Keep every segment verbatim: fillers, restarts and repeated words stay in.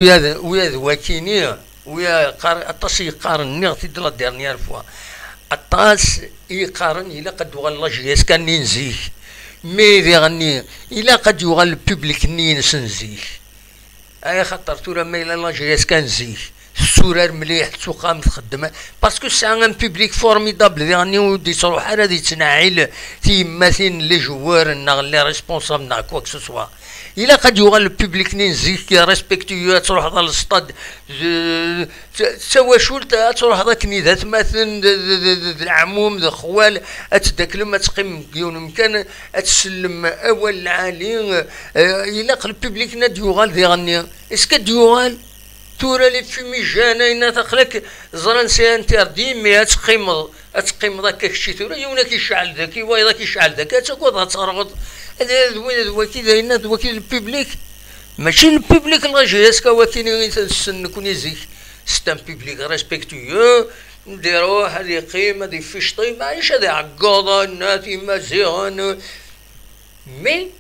Ula d, ula d wakini, ula qqar-, aṭas i yeqqaren, nniɣ-t-id la dernière fois, aṭas i yeqqaren ilaq ad d-uɣal la J S K-nni n zik. Mi diɣenni, ilaq ad d-yuɣal le public-nni-ines n zik. Ay axaṭer tura ma yella la J S K n zik, tetturar mliḥ, tettuqam, txeddem, parce que tesɛa un public formidable diɣenni ur d-yettruḥ ara ad yettnaɛil tiyemmatin, les joueurs neɣ les responsables neɣ quoi que ce soit. Ilaq ad yuɣal le public-nni n zik respectueux, ad truḥeḍ ɣer lestad d, d, d tawacult, ad truḥeḍ akken d atmaten, d, d, d, d, d leɛmum, d xwal, ad teddaklem, ad teqqimem deg yiwen umkan, ad tsellem awal lɛali. Eh, ilaq le public-nni ad yuɣal diɣenni. Est-ce que ad yuɣal? Tura les fumigènes, ayen aql-ak ẓran c'est interdit, mais ad teqqimeḍ, ad teqqimeḍ akka kečči tura, yiwen ad k-icɛel daki, wayeḍ ad k-icɛel daki, ad tagadeḍ ad terɣeḍ. Ad, ad win, ad waki d ayen, ad waki le public. Mačči le public n la J S K wakini i ten-ssnen nekni zik. C'est un public respectueux, ad iruḥ, ad iqqim, ad ifficṭi, maɛlic ad iɛeggeḍ, a nnat imaziɣen. Mais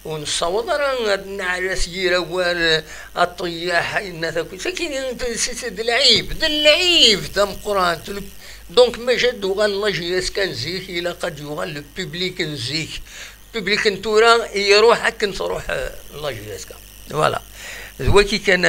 ur nessaweḍ ara ad neɛra s yir awal, aṭeyyaḥ, ayen akk. Sakini d, d, d lɛib, d lɛib d ameqqran. Donc, maca ad d-uɣal la J S K n zik, ilaq ad d-yuɣal le public n zik. Public n tura iruḥ akken truḥ, eh, la J S K. Voilà. D waki kan